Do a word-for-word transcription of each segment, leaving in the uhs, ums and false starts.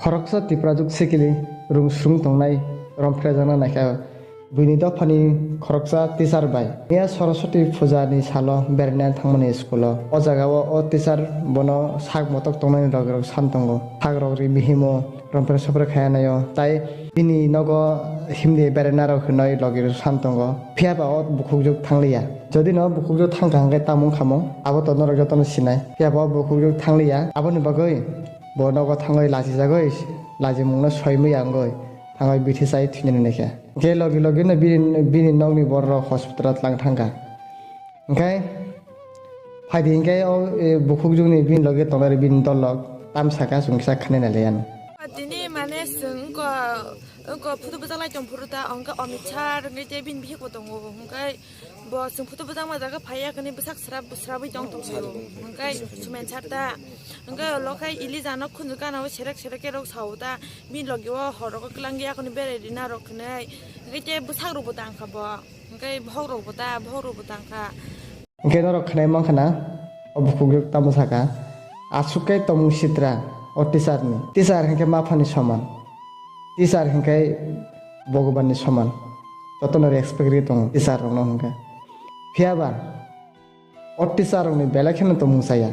Khoroksa Tiprajwk sikili rwngsrwng tongnai romphrejakna naikha buini dophani khoroksa teacher bai. Miya Saraswati puja ni salo beraina thangmani school o. O jaga o o teacher bono sak motok tongnani logi rok san tongo. Sak rok ri bihimo rompre sopre khaina naio. Tai bini nogo himdi beraina rok hinoi logi rok san tongo. Phiya ba o bukhukjwk thangliya. Jodi no bukhukjwk thangkha hwnkhe tamo wngkha mo? Abo to norok jotono sinai. Phiya ba o bukhukjwk thangliya. Aboni bagwi bo nogo thangwi lachijagwi, lachimungno soimwi yangwi thangwi bithi chai thwinani naikha. Hwnkhe logi logi no bini, bini nokni borok hospital o tlang thangkha. Hwnkhe phaidi hwnkhe o, e, bukhukjwkni bini logi tongnai bini dol rok tam saka chwng kisa khanai nai liya no. Tini mane chwng wngkha, wngkha photo bwchalai tong phuru ta, hwnkhe Amit Shah, hwnkhe tei bini bihik bo tongo, hwnkhe bo chwng photo bwchangma jaga phaiya, hwnkhe bwsak srap srapwi tong tong phaio, hwnkhe Sumen Sar ta, hwnkhe ulo khe Elija no khunju gana o serek serek khe rok sao ta, bini logi o hor rogo kwlangya, hwnwi berai rina rok hwnwi, hwnkhe tei bwsak rok bo tang kha bo, hwnkhe bohok rok bo ta, bohok rok bo tang kha. Hwnkhe norok khwnai mankha na, o bukhukjwk tamo saka, aswk khe tongmung sitra o teacher ni. Teacher hwnkhe maphani soman. Teacher hwnkhe Bhagwan ni soman. Jotono respect ri tongo teacher rokno hwnkhe. Phiya ba o teacher rokni belai kheno tongmung chaya.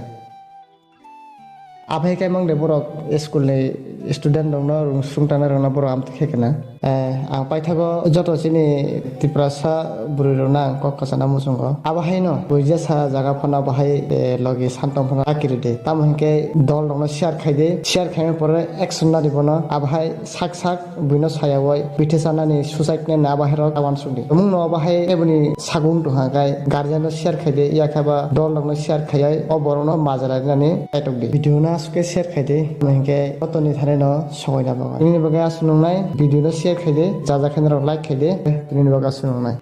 Aphai khe mang de borok school ni student rokno rwngsung tanai rokno borok amtwi khe khna. Eh, ang paithago joto chini Tiprasa bwrwi rokno ang kok kwchana muchungo. Abo haino buijasa jaga phano abo hai, eh, logi santong phano akiri de. Tamo hinkhe dol rokno share khai de. Share khaima pore action nadi bono. Abo hai sak sak buino sayawoi bithe chanani suicide nai na bahai rok tawan sukdi. Mung no bahai eboni sagung tongha kai guardian no share khai de, yakha ba dol rok no share khai ai, o borok no majra rinani kaitok di. Video no aswk khe share khai de, hinkhe joto ni thani no sogoi na bagwi. Nini bagwi aswk nung nai, video no share khai de, jaja khe norok like khai de, nini bagwi aswk nung nai.